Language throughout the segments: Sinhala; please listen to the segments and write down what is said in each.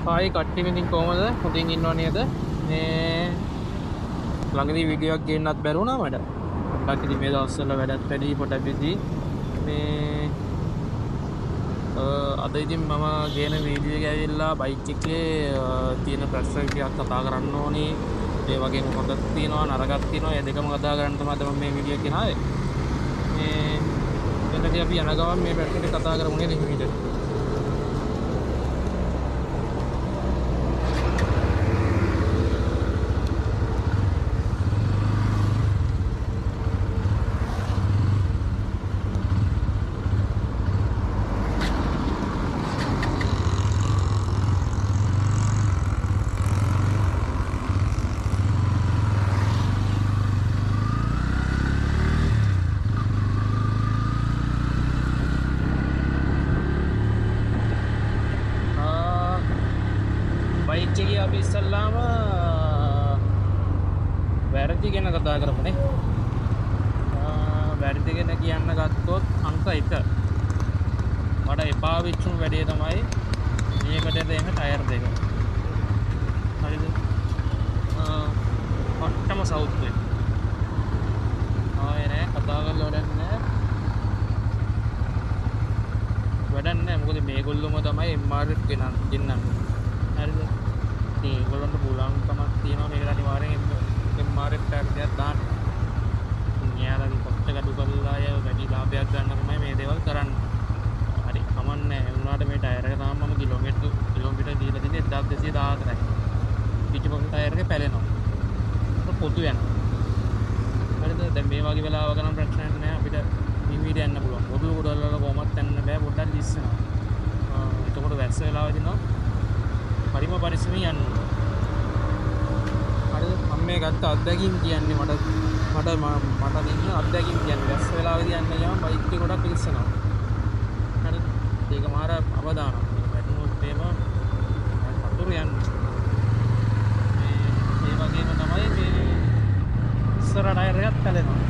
හායි කට්ටිය ඉතින් කොහමද? හොඳින් ඉන්නව නේද? මේ ළඟදී වීඩියෝ එකක් ගේන්නත් බැරි වුණා මට. පොඩ්ඩක් ඉතින් මේ දවස්වල වැඩත් වැඩි, පොඩක් බිසි. මේ අද ඉතින් මම ගේන වීඩියෝ එක ඇවිල්ලා බයික් එකේ තියෙන ප්‍රශ්න ටිකක් කතා කරන්න ඕනේ. ඒ වගේම හොඳක් තියෙනවා නරකක් තියෙනවා. ඒ දෙකම කතා කරන්න තමයි අද මම මේ වීඩියෝ එක ගෙනාවේ. මේ එතනදී අපි යන ගමන් මේ ප්‍රශ්න ටික කතා කරමු නේද හිමීට. බයික් එකේ අපි ඉස්සල්ලාම වැරදි ගැන කතා කරමුනේ. වැරදි ගැන කියන්න ගත්තොත් අංක 1 මට එපා වෙච්චුම වැඩේ තමයි මේකට දෙන ටයර් දෙක. හරිද? පට්ටම සවුත් වෙයි. ආයේ නෑ කතා කරලා වැඩක් නෑ. වැඩක් නෑ මොකද මේගොල්ලොම තමයි MRF ගෙනන්නේ. හරිද? ඉතින් ඒගොල්ලන්ට පුළුවන්කමක් තියෙනවා මේකට අනිවාර්යෙන් MRF tyre දෙකක් දාන්න. ඉතින් එයාලගේ කොස්ට් එක අඩු කරලා අය වැඩි ලාභයක් ගන්න තමයි මේ දේවල් කරන්නේ. හරි කමක් නෑ. ඒ වුණාට මේ ටයර් එක තාම මම කිලෝමීටර් දීලා තින්නේ 1214යි. පිටිපස්ස ටයර් එක පැලෙනවා. ඒක පොදු යනවා. හරිද? දැන් මේ වගේ වෙලාවක නම් ප්‍රශ්නයක් නෑ අපිට හිමීට යන්න පුළුවන්. පොදු ගොඩවල් වල කොහොමත් යන්න බෑ පොඩ්ඩක් ලිස්සනවා. එතකොට වැස්ස වෙලාවෙදී නම් හරිම පරිස්සමෙන් යන්න ඕනේ. හරිද? මම මේ ගත්ත අත්දැකීම් කියන්නේ මට මට මට දෙන්න අත්දැකීම් කියන්නේ වැස්ස වෙලාවෙදී යන්න ගියාම බයික් එක ගොඩක් ලිස්සනවා. හරිද? ඒක මාර අවදානක්. මේක වැටුනොත් එහෙම වතුර යන්නේ. මේ ඒ වගේම තමයි මේ ඉස්සර ටයර් එකත් පැලෙනවා.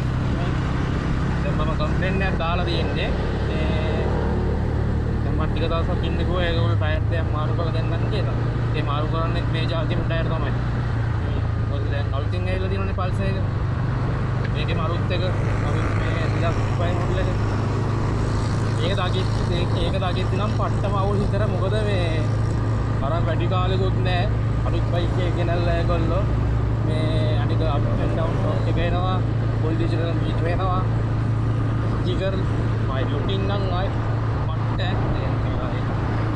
දැන් මම කම්ප්ලේන් එකක් දාලා තියෙන්නේ. මේ දැන් මම ටික දවසක් ඉන්න කිව්වා ඒගොල්ලෝ ටයර් දෙකක් මාරු කරලා දෙන්නම් කියලා. ඒ මාරු කරන්නේ මේ ජාතියම ටයර් තමයි. මොකද දැන් අලුතින් ඇවිල්ලා තියෙනනේ පල්සර් එක. මේකේම අලුත් එක අලුත් මේ 2005 මොඩල් එක. ඒක දකිද්දි නම් පට්ටම අවුල් හිතර. මොකද මේ අර වැඩි කාලෙකුත් නෑ අලුත් බයික් එක ගෙනල්ලා ඒගොල්ලෝ මේ අනික අප් ඇන්ඩ් ඩවුන් ටොප් එක එනවා, ෆුල් ඩිජිටල් මීටර් එනවා, ජිගර් මයි ලුකින් නම් ආයි පට්ට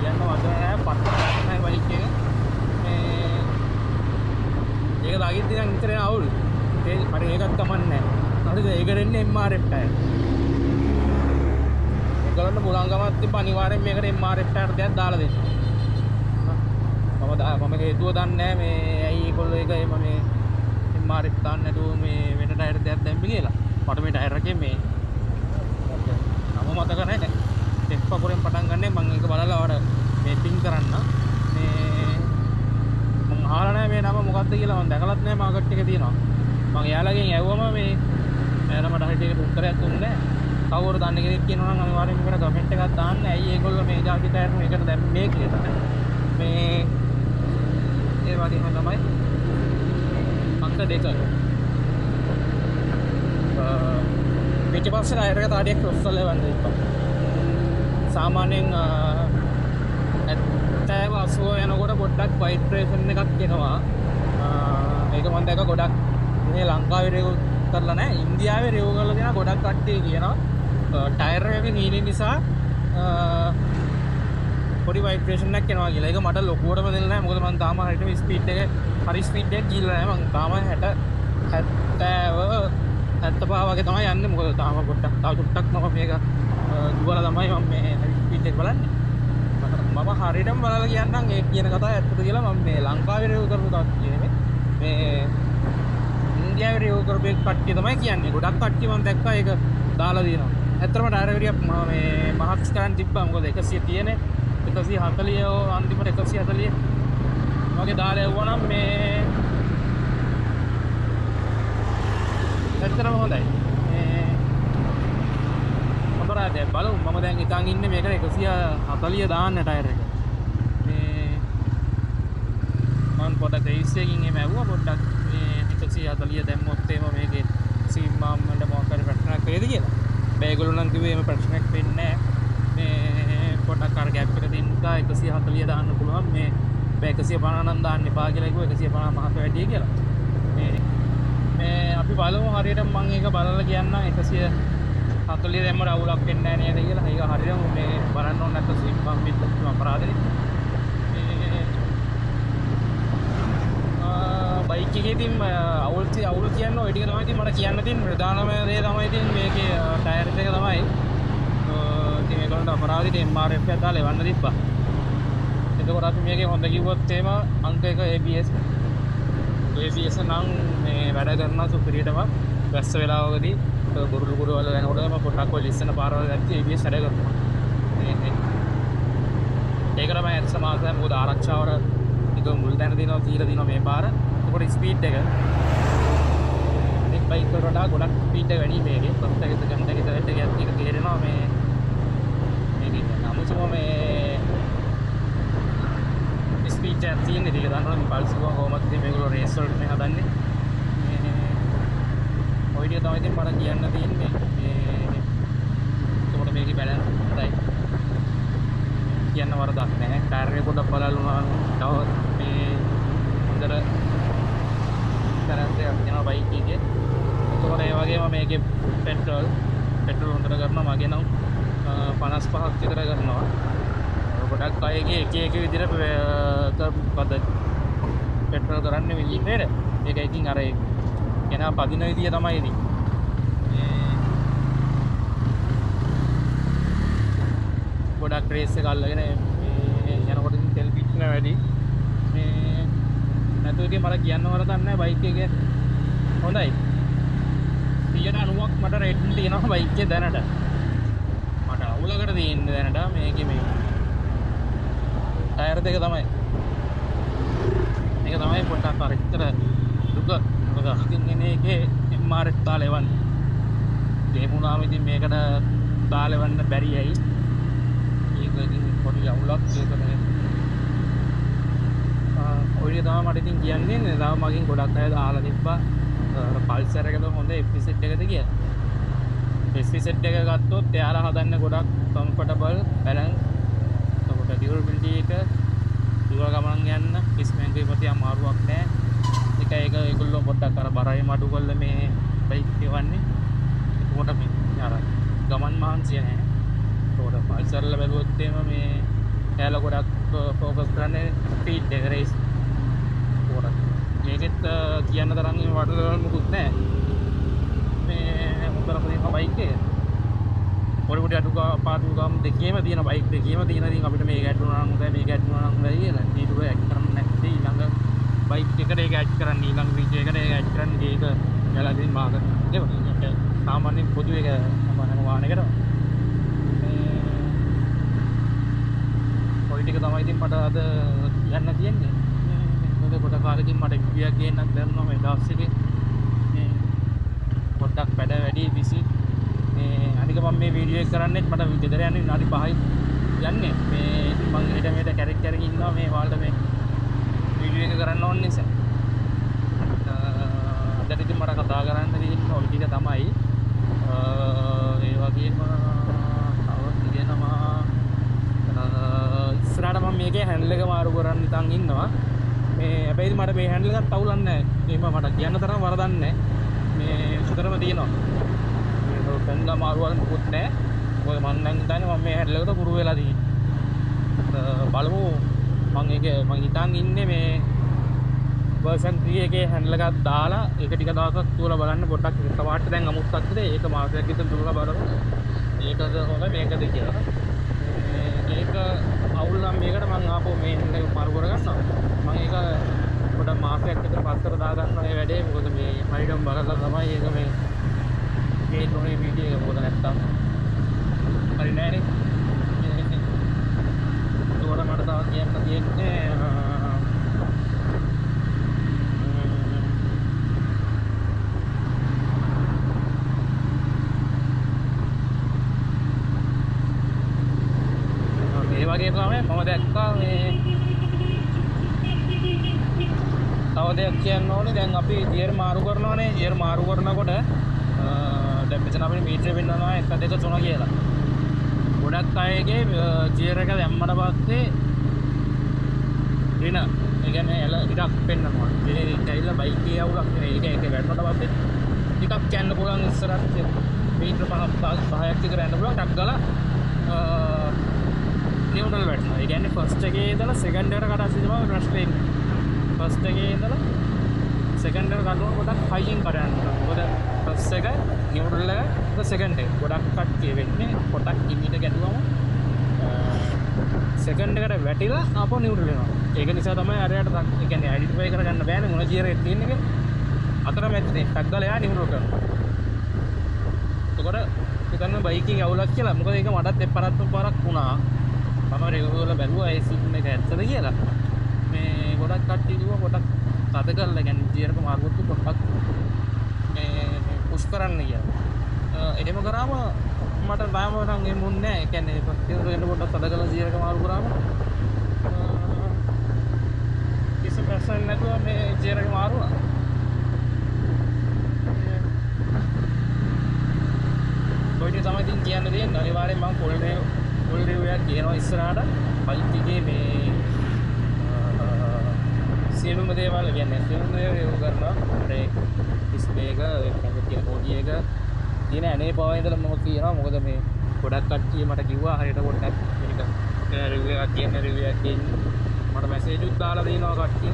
කියන්න වචන නෑ පට්ට නෑ බයික් එක. මේ ඒක දකිද්දි නම් විතර එන අවුල්. ඒ මට ඒකත් කමක් නෑ. හරිද? ඒකට එන්නේ MRF tyre. ඒගොල්ලන්ට පුළුවන්කමක් තිබ්බ අනිවාර්යෙන් මේකට MRF tyre දෙකක් දාලා දෙන්න. මම හේතුව දන්නේ නෑ මේ ඇයි ඒගොල්ලෝ ඒක එහෙම මේ MRF දාන්න නැතුව මේ වෙන ටයර් දෙකක් දැම්මේ කියලා. මට මේ ටයර් එකේ මේ නම මතක නෑ. එෆ් අකුරෙන් පටන් ගන්නෙ මම ඒක බලලා ඔයාලට මේ පින් කරන්න. මේ මං අහලා නෑ මේ නම මොකද්ද කියලා මං දැකලත් නෑ මාකට් එකේ තියෙනවා. මං එයාලගෙන් ඇහුවම මේ එයාලා මට හරියට ඒකට උත්තරයක් දුන්නේ නෑ. කවුරු දන්න කෙනෙක් කියනවා නම් අනිවාර්යෙන් මේකට කමෙන්ට් එකක් දාන්න. ඇයි ඒගොල්ලෝ මේ ජාති ටයර් මේකට දැම්මේ මේ කියලා. මේ ඒ වගේම තමයි අංක 2. පිටිපස්සේ ටයර් එක තාඩියක් ක්‍රොස් කරලා එවන්න තිබ්බා. සාමාන්‍යයෙන් 70 80 යනකොට පොඩ්ඩක් වයිබ්‍රේෂන් එකක් එනවා. ඒක මම දැක්ක ගොඩක් මේ ලංකාවේ රිව් කරලා නෑ ඉන්දියාවේ රිව් කරලා තියෙනවා ගොඩක් කට්ටිය කියනවා ටයර් එකේ හීනේ නිසා පොඩි වයිබ්‍රේෂන් එකක් එනවා කියලා. ඒක මට ලොකුවටම දෙන්න නෑ මොකද මං තාම හරියටම ස්පීඩ් එක හරි ස්පීඩ් එකක් ගිහිල්ලා නෑ. මං තාම 60 70 75 වගේ තමයි යන්නේ. මොකද තාම පොඩ්ඩක් තව චුට්ටක් මම මේක දුවලා තමයි මම මේ හරි ස්පීඩ් එක බලන්නේ. මම හරියටම බලලා කියන්නම් ඒ කියන කතාව ඇත්තද කියලා. මම මේ ලංකාවේ රිව් කරපු කට්ටිය නෙමෙයි මේ ඉන්දියාවේ රිව් කරපු කට්ටිය තමයි කියන්නේ. ගොඩක් කට්ටිය මම දැක්කා ඒක දාලා තියෙනවා. ඇත්තටම ටයර් එක ටිකක් මේ මහත් කරන් තිබ්බා. මොකද 100 තියෙන්නේ 140 අන්තිමට 140 වගේ දාලා යවුවා නම් මේ ඇත්තටම හොඳයි. මේ අපරාධය බලමු. මම දැන් හිතන් ඉන්නේ මේකට 140 දාන්න ටයර් එක. මේ පොඩක් රේස් එකකින් එහෙම ඇහුවා පොඩ්ඩක් මේ 140 දැම්මොත් එහෙම මේකේ ස්විම් ආම් වලට මොකක් හරි ප්‍රශ්නයක් වේද කියලා. හැබැයි ඒගොල්ලෝ නම් කිව්වේ එහෙම ප්‍රශ්නයක් වෙන්නේ නැහැ. මේ පොඩ්ඩක් අර ගැප් එක තියෙන නිසා 140 දාන්න පුළුවන්. මේ හැබැයි 150 නම් දාන්න එපා කියලා කිව්වා. 150 මහත වැඩි කියලා. මේ මේ අපි බලමු හරියටම මම ඒක බලලා කියන්නම් 140 දැම්මට අවුලක් වෙන්නේ නැහැ නේද කියලා. ඒක හරියටම මේ බලන්න ඕන නැත්නම් ස්විම් ආම් එකත් අපරාධනේ. මේ බයික් එකේ ඉතින් අවුල් අවුල් කියන්න ඔය ටික තමයි ඉතින් මට කියන්න තියෙන ප්‍රධානම දේ තමයි ඉතින් මේකේ ටයර් එක තමයි. ඉතින් මේගොල්ලන්ට අපරාධෙට MRF එකක් දාලා එවන්න තිබ්බා. එතකොට අපි මේකේ හොඳ කිව්වොත් එහෙම අංක 1 ABS. ABS නම් මේ වැඩ කරනවා සුපිරියටම. වැස්ස වෙලාවකදී බුරුළු කුඩු වල යනකොට මම පොඩ්ඩක් ඔය ලිස්සන පාරවල් දැක්කේ ABS වැඩ කරනවා. මේ ඒක තමයි ඇත්ත සමාසය. මොකද ආරක්ෂාවට ඒක මුල් තැන දෙනවා කියලා දිනවා මේ පාර. එතකොට ස්පීඩ් එක අනෙක් බයික් වලට වඩා ගොඩක් ස්පීඩ් එක වැඩි මේකේ. ෆස්ට් එක සෙකන්ඩ් එක තර්ඩ් එක යද්දි ඒක තේරෙනවා මේ මේකේ අමුතුම මේ ස්පීඩ් එකක් තියෙන ඉතින් ඒක දන්නවනේ මේ පල්ස් එක කොහොමද ඉතින් මේගොල්ලෝ රේස් වලට නේ හදන්නේ. මේ ඔය ටික තමයි ඉතින් මට කියන්න තියෙන්නේ. මේ එතකොට මේකේ බැලන්ස් හොඳයි කියන්න වරදක් නැහැ. ටයර් එක පොඩ්ඩක් බලලා වුණා තව මේ හොඳට බැලන්ස් එකක් තියෙනවා බයික් එකේ. එතකොට ඒ වගේම මේකේ පෙට්‍රල් හොඳට කරනවා. මගේ නම් 55ක් විතර කරනවා. ගොඩක් අයගේ එක එක විදිහට පෙට්‍රල් කරන්නේ මිලිමීටරයට. ඒක ඉතින් අර කෙනා පදින විදිය තමයි ඉතින්. ගොඩක් රේස් එක අල්ලගෙන මේ යනකොට ඉතින් තෙල් පිච්චෙන වැඩි. මේ නැතුව ඉතින් මට කියන්න වරදක් නැහැ බයික් එකේ හොඳයි. 90ක් මට රේටින් තියෙනවා බයික් එකේ දැනට. මට අවුලකට තියෙන්නේ දැනට මේකේ මේ ටයර් දෙක තමයි. මේක තමයි පොඩ්ඩක් අර විතර දුක. මොකද ඉතින් එන එකේ MRF දාලා එවන්න. ඒ වුණාම ඉතින් මේකට දාලා එවන්න බැරි ඇයි? ඒක ඉතින් පොඩි අවුලක් ඒක මේ. ඔය ටික තමයි මට ඉතින් කියන්න තියෙන්නේ. තව මගෙන් ගොඩක් අය අහලා තිබ්බා අර පල්සර් එකද හොඳ FZ එකද කියලා. FZ එක ගත්තොත් එයාලා හදන්නේ ගොඩක් කම්ෆර්ටබල් බැලන්ස්. එතකොට ඩියුරබිලිටි එක දුර ගමන් යන්න කිසිම ඇඟිලිපති අමාරුවක් නෑ. ඒක ඒක ඒගොල්ලෝ පොඩ්ඩක් අර බරයි මඩු කරලා මේ බයික් එවන්නේ. එතකොට මේ අර ගමන් මහන්සිය නෑ. එතකොට පල්සර් වල බැලුවොත් එහෙම මේ එයාලා ගොඩක් ෆෝකස් කරන්නේ ස්පීඩ් එක රේස්. එතකොට මේකෙත් කියන්න තරම් මේ වඩ මුකුත් නෑ. මේ හොඳටම තියෙන බයික් එක. පොඩි පොඩි අඩු පාඩු ගම් දෙකේම තියෙන බයික් දෙකේම තියෙන ඉතින් අපිට මේක ඇඩ් වුණා නම් හොඳයි මේක ඇඩ් වුණා නම් හොඳයි කියලා. ඊට පස්සේ ඇඩ් කරන්න නැත්තේ ඊළඟ බයික් එකට ඒක ඇඩ් කරන්න ඊළඟ ෆීචර් එකට ඒක ඇඩ් කරන්න ඒක එයාලා ඉතින් මාක ඒක සාමාන්‍යයෙන් පොදු එක හැම වාහනයකටම මේ ඔය ටික තමයි ඉතින් මට අද කියන්න තියෙන්නේ. මොකද කොට කාලෙකින් මට විදියක් ගේන්නත් බැරිනවා මේ දවස් එකේ. මේ පොඩ්ඩක් වැඩ වැඩි බිසි. මේ අනික මම මේ වීඩියෝ එක කරන්නේත් මට ගෙදර යන්න විනාඩි 5යි යන්නේ. මේ ඉතින් මං හෙට මෙහෙට කැරක් කැරක් ඉන්නවා මේ ඔයාලට මේ වීඩියෝ එක කරන්න ඕන නිසා. අදට ඉතින් මට කතා කරන්න තියෙන්නේ ඔය ටික තමයි. ඒ වගේම තව තියෙනවා ඉස්සරහට මම මේකේ හැන්ඩල් එක මාරු කරන්න හිතන් ඉන්නවා. මේ හැබැයි මට මේ හැන්ඩල් එකත් අවුලක් නැහැ. මේක මට කියන්න තරම් වරදක් නැහැ. මේ සුතරම තියෙනවා. මේක කොන්දා මාරුවල් මොකුත් නැහැ. මොකද මං නම් හිතන්නේ මම මේ හැන්ඩල් එකට පුරු වෙලා තියෙන්නේ. බලමු මං ඒක මං හිතන් ඉන්නේ මේ වර්ෂන් 3 එකේ හැන්ඩල් එකක් දාලා ඒක ටික දවසක් තුවලා බලන්න පොඩ්ඩක් එකපාරට දැන් අමුත්තක් විතර ඒක මාසයක් විතර දුවලා බලමු. ඒකද හොඳ මේකද කියලා. ඒක අවුල් නම් මේකට මං ආපහු මේ හැන්ඩල් එක මාරු කරගන්නවා. මං ඒක පොඩ්ඩක් මාසයක් විතර පස්සට දාගන්නවා මේ වැඩේ. මොකද මේ හරියටම බලලා තමයි ඒක මේ ගේන්න ඕනේ වීඩියෝ එක. මොකද නැත්තම් හරි නෑනේ. ඒකට මට තව කියන්න තියෙන්නේ ඒ වගේ තමයි මම දැක්කා මේ තව දෙයක් කියන්න ඕනේ. දැන් අපි ගියර් මාරු කරනවානේ. ගියර් මාරු කරනකොට දැන් මෙතන අපිට මීටරේ පෙන්නනවා 1 2 3 කියලා. ගොඩක් අයගේ ගියර් එක දැම්මට පස්සේ ඍණ, ඒ කියන්නේ එල ඉරක් පෙන්නනවා. ඒක ඇවිල්ලා බයික් එකේ අවුලක් නෙවෙයි. ඒක ඒක වැටුණාට පස්සේ ටිකක් යන්න පුළුවන් ඉස්සරහට මීටර 5ක් විතර යන්න පුළුවන්. ටක් ගාලා නියුට්‍රල් වැටෙනවා. ඒ කියන්නේ ෆස්ට් එකේ ඉඳලා සෙකන්ඩ් එකට කඩා තමයි ප්‍රශ්නේ ඉන්නේ. ෆස්ට් එකේ ඉඳලා සෙකන්ඩ් එකට කඩනකොට ගොඩක් හයියෙන් කඩ යනවා. මොකද ෆස්ට් එක නියුට්‍රල් එක සෙකන්ඩ් එක ගොඩක් කට්ටිය වෙන්නේ පොටක් ඉමිට ගැටුවම සෙකන්ඩ් එකට වැටිලා ආපහු නියුට්‍රල් වෙනවා. ඒක නිසා තමයි අරයට ඒ කියන්නේ අයිඩෙන්ටිෆයි කරගන්න බෑනේ මොන ගියර් එකක් තියෙන්නේ කියලා. අතරමැදදී ටක් ගාලා එයා නියුට්‍රල් කරනවා. එතකොට හිතන්න බයික් එකේ අවුලක් කියලා. මොකද ඒක මටත් එපාරක් තුන් පාරක් වුණා. මම රිවිව් වල බැලුවා ඒ සීන් එක ඇත්තද කියලා. මේ ගොඩක් කට්ටිය කිව්වා පොඩක් තද කරලා, කියන්නේ ගියර් එක මාරු කරලා පොඩක් මේ පුෂ් කරන්න කියලා. එහෙම කරාම මට තාම නම් එහෙම වුණේ නෑ. ඒ කියන්නේ ෆස්ට් ගියර් එක පොඩ්ඩක් තද කරලා ගියර් එක මාරු කරාම කිසි ප්‍රශ්නයක් නැතුව මේ ගියර් එක මාරු වුණා. ඔය ටික තමයි ඉතින් කියන්න තියෙන්නේ. අනිවාර්යෙන් මම ෆුල් රිවිව් එකක් කියනවා ඉස්සරහට. බයික් එකේ මේ සියලුම දේවල් කියන්නේ සියලුම දේවල් රිවිව් කරනවා. බ්‍රේක්, ඩිස්ප්ලේ එක, ඒ ළඟ තියෙන බොඩි එක තියෙන ඇනේ පවා ඉඳලා මම කියනවා. මොකද මේ ගොඩක් කට්ටිය මට කිව්වා හරියට පොඩ්ඩක් මේක රිවිව් එකක් කියන්න, රිවිව් එකක් දෙන්න. මට මැසේජ් උත් දාලා දෙනවා කට්ටිය.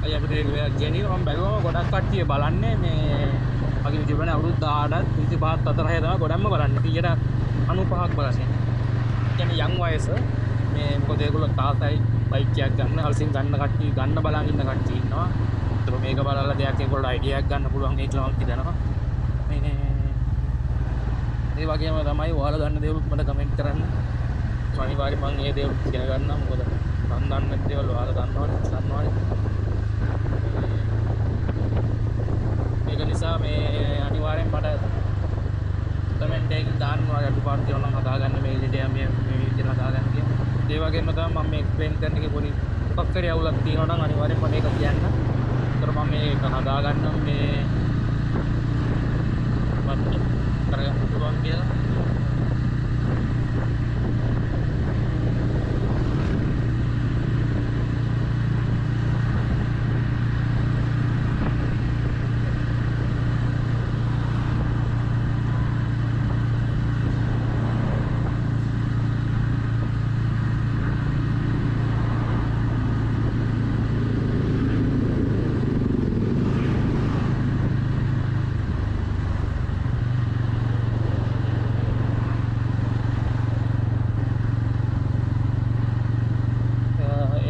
අය අපිට රිවිව් එකක් කියන්නේ මම බැලුවම ගොඩක් කට්ටිය බලන්නේ මේ මගේ ජීවන අවුරුදු 18ත් 25ත් අතර අය තමයි ගොඩක්ම බලන්නේ. 95ක් බලන්නේ. කියන්නේ යං වයස මේ මොකද ඒගොල්ලෝ තාසයි බයික් එකක් ගන්න, අලුතින් ගන්න කට්ටිය ගන්න බලන් ඉන්න කට්ටිය ඉන්නවා. ඒතර මේක බලලා දෙයක් ඒගොල්ලෝ අයිඩියා එකක් ගන්න පුළුවන් ඒ කියලා මම හිතනවා. මේ ඒ වගේම තමයි ඔයාලා දන්න දේවලුත් මට කමෙන්ට් කරන්න. අනිවාර්යයෙන් මම ඒ දේවල් ඉගෙන ගන්නවා. මොකද මම දන්නේ නැති දේවල් ඔයාලා දන්නවනේ. ඒක නිසා මේ අනිවාර්යෙන් මට කමෙන්ට් එකකින් දාන්න ඔයාලා අඩුපාඩු තියෙනවා නම් හදාගන්න මේ විදිහට මේ මේ විදිහට හදාගන්න කියලා. ඒ වගේම තමයි මම මේ එක්ස්ප්ලেইন කරන එකේ පොඩි මොකක් හරි අවුලක් තියෙනවා නම් අනිවාර්යෙන් මට ඒක කියන්න. ඒතර මම මේක හදාගන්නම් මේ මට කරගන්න පුළුවන් කියලා.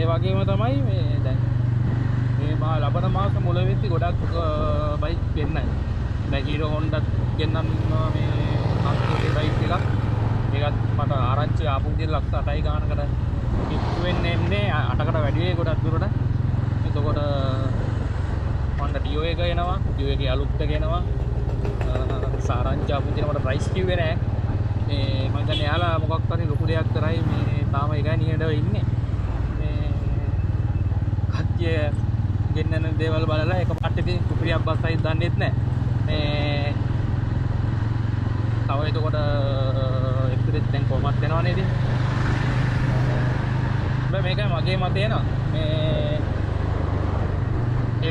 ඒ වගේම තමයි මේ දැන් මේ මා ලබන මාස මුල වෙද්දි ගොඩක් බයික් ගෙන්නයි. දැන් හීරෝ හොන්ඩාත් ගෙන්නනවා මේ අන්තිමේ බයික් එකක්. ඒකත් මට ආරංචි ආපු විදිහට ලක්ෂ 8යි ගානකට ඉක්ු වෙන්නේ එන්නේ 8කට වැඩි වෙයි ගොඩක් දුරට. එතකොට හොන්ඩා ඩියෝ එක එනවා. ඩියෝ එකේ අලුත් එක එනවා. සාරංචි ආපු විදිහට මට ප්‍රයිස් කිව්වේ නෑ. මේ මං හිතන්නේ එයාලා මොකක් හරි ලොකු දෙයක් කරයි මේ තාම ඒකයි නිහඬව ඉන්නේ. කට්ටිය ගෙන්නන දේවල් බලලා එක පාට ඉතින් කුපිරියක් බස්සයි දන්නෙත් නෑ. මේ තව එතකොට එක්තරෙත් දැන් කොහොමත් එනවනේ ඉතින්. හැබැයි මේකයි මගේ මතය නා මේ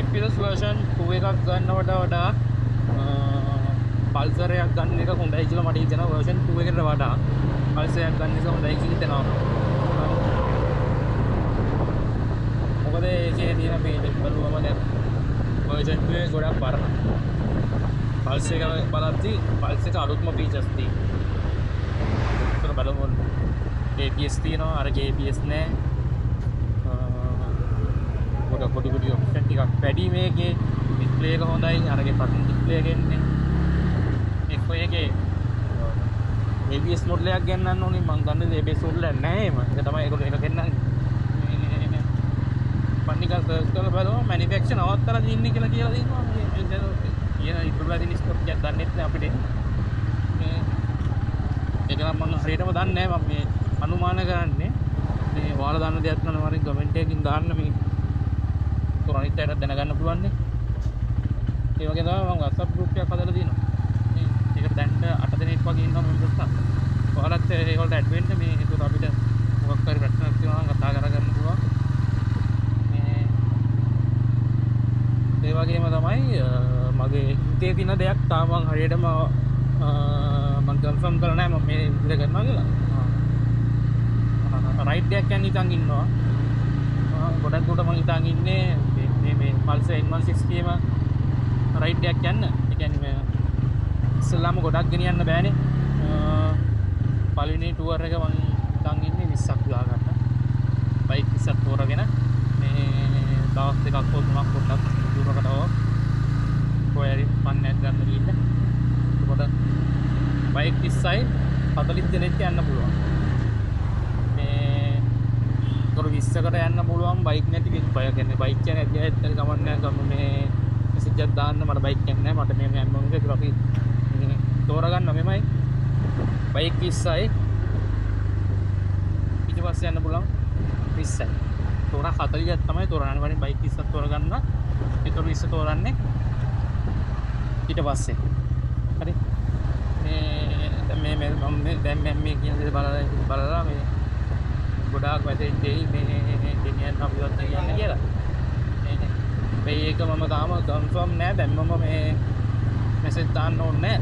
FPS version 2 එකක් ගන්නවට වඩා පල්සර් එකක් ගන්න එක හොඳයි කියලා මට හිතෙනවා. version 2 එකට වඩා පල්සර් එකක් ගන්න එක හොඳයි කියලා හිතෙනවා. මොකද ඒකේ තියෙන ෆීචර් බලුවම දැන් version 2 එක ගොඩක් පරණයි. පල්සර් එක බලද්දි පල්සර් එක අලුත්ම ෆීචර්ස් තියෙනවා. ඒතර බලමු ABS තියෙනවා, අර ABS නෑ. ගොඩ පොඩි පොඩි ඔප්ෂන් ටිකක් වැඩි මේකේ. ඩිස්ප්ලේ එක හොඳයි, අරගේ බටන් ඩිස්ප්ලේ එක එන්නේ. එක්ක ඒකේ ABS model එකක් ගෙන්නන්න ඕනේ. මං දන්නේ ABS model එකක් නෑ එහෙම. ඒක තමයි ඒගොල්ලෝ ඒක ගෙන්නන්නේ. මං නිකන් සර්ච් කරලා බලුවා මැනුෆැක්චර් නවත්තලා තින්නේ කියලා කියලා තියෙනවා. මේ කියන ඉතුරුලා තියෙන ස්ටොක් එකක් දන්නෙත් නෑ අපිට. මේ ඒක නම් මං හරියටම දන්නේ නෑ. මං මේ අනුමාන කරන්නේ. මේ ඔයාලා දන්න දෙයක් නම් වරින් කමෙන්ට් එකකින් දාන්න මේ ඒතකොට අනිත් අයටත් දැනගන්න පුළුවන් නේ. ඒ වගේ තමයි මම WhatsApp group එකක් හදලා තියෙනවා. මේ ඒකට දැන්ට 8 දෙනෙක් වගේ ඉන්නවා මෙම්බර්ස්ලා. ඔයාලත් ඒගොල්ලන්ට ඇඩ් වෙන්න මේ ඒතකොට අපිට මොකක් හරි ප්‍රශ්නයක් තියෙනවා නම් කතා කරගන්න පුළුවන්. මේ ඒ වගේම තමයි මගේ හිතේ තියෙන දෙයක් තාම මං හරියටම මං කන්ෆර්ම් කරලා නැහැ මම මේ විදිහට කරනවා කියලා. රයිඩ් එකක් යන්න හිතන් ඉන්නවා. ගොඩක් දුරට මං හිතන් ඉන්නේ මේ මේ පල්සර් N160 එකම රයිඩ් එකක් යන්න. ඒ කියන්නේ මේ ඉස්සෙල්ලාම ගොඩක් ගෙනියන්න බෑනේ. පළවෙනි ටුවර් එක මං හිතන් ඉන්නේ 20ක් දාගන්න. බයික් 20ක් තෝරාගෙන මේ දවස් දෙකක් හෝ තුනක් පොඩ්ඩක් දුරකට හෝ කොහේ හරි ෆන් එකක් ගන්න ගිහින්. එතකොට බයික් 20යි 40 දෙනෙක් යන්න පුළුවන්. මේ ඒතකොට 20කට යන්න පුළුවන් බයික් නැති බය කියන්නේ බයික් කියන්නේ ඇති අයත් හරි කමක් නෑ. ගම මේ මෙසේජ් එකක් දාන්න මට බයික් යන්නේ නෑ, මට මේ යන්න ඕනේ කියලා අපි මේ තෝරගන්න මෙමයයි. බයික් 20යි ඊට පස්සේ යන්න පුළුවන් 20යි. තෝරා 40ක් තමයි තෝරන්නේ. අනිවාර්යෙන් බයික් 20ක් තෝරගන්න. ඒතකොට 20 තෝරන්නේ ඊට පස්සේ. හරි. මේ දැන් මේ මේ මම මේ දැන් මම මේ කියන දේ බලලා බලලා මේ ගොඩාක් මැසේජ් දෙයි මේ ගෙනියන්න අපිවත් කියන්න කියලා. මේ ඒක මම තාම කන්ෆර්ම් නෑ. දැන් මම මේ මැසේජ් දාන්න ඕනේ නෑ.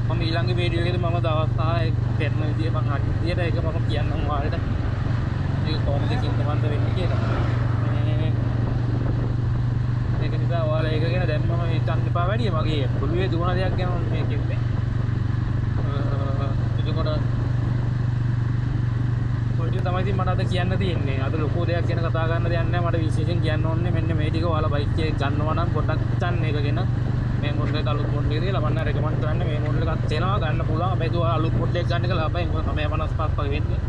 මම ඊළඟ වීඩියෝ එකේදී මම දවස් ආයේ කරන විදිය මං හරි විදියට ඒක මම කියන්නම් ඔයාලට. ඒක කොහොමද කින්දමන්ද වෙන්නේ කියලා. මේ ඒක නිසා ඔයාලා ඒක ගැන දැන් මම හිතන්න එපා වැඩි. මගේ ඔළුවේ දුවන දෙයක් ගැන මම මේ කිව්වේ. එතකොට ඔය ටික තමයි ඉතින් මට අද කියන්න තියෙන්නේ. අද ලොකු දෙයක් ගැන කතා කරන්න දෙයක් නෑ. මට විශේෂයෙන් කියන්න ඕනේ මෙන්න මේ ටික. ඔයාලා බයික් එක ගන්නවා නම් පොඩ්ඩක් හිතන්න ඒක ගැන. මේ මොඩල් එක අලුත් මොඩල් එක කියලා මම නම් රෙකමන්ඩ් කරන්නේ මේ මොඩල් එකක් තේනවා ගන්න පුළුවන්. හැබැයි ඔයාලා අලුත් මොඩල් එක ගන්න එක ලාභයි. මොකද 955 වගේ වෙන්නේ.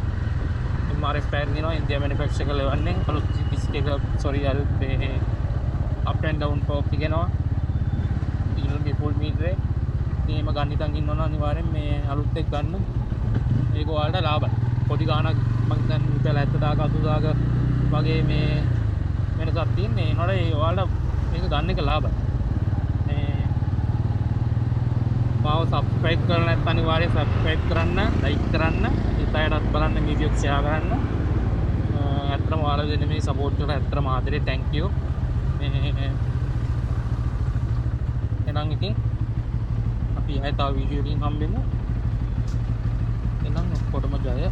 MRF පෑන් දෙනවා ඉන්දියා මැනුෆැක්චර් කරලා එවන්නේ. අලුත් ඩිස්ක් එක සෝරි අලුත් මේ අප් ඇන්ඩ් ඩවුන් ටෝක් එක එනවා. ඊළඟ ෆුල් මීටරේ. ඉතින් එහෙම ගන්න හිතන් ඉන්නවා නම් අනිවාර්යෙන් මේ අලුත් එක ගන්න. ඒක ඔයාලට ලාභයි. පොඩි ගාණක් මං හිතන්නේ රුපියල් 70000 80000 වගේ මේ වෙනසක් තියෙන්නේ. ඒ වුණාට ඒ ඔයාලට මේක ගන්න එක ලාභයි. මේ මාව සබ්ස්ක්‍රයිබ් කරලා නැත්නම් අනිවාර්යෙන් සබ්ස්ක්‍රයිබ් කරන්න, ලයික් කරන්න, අනිත් අයටත් බලන්න මේ වීඩියෝ එක ෂෙයා කරන්න. ඇත්තටම ඔයාලා දෙන මේ සපෝට් එකට ඇත්තටම ආදරේ, thank you. මේ එහෙනම් ඉතින් අපි ආයෙ තව වීඩියෝ එකකින් හම්බෙමු. එහෙනම් ඔක්කොටම ජය.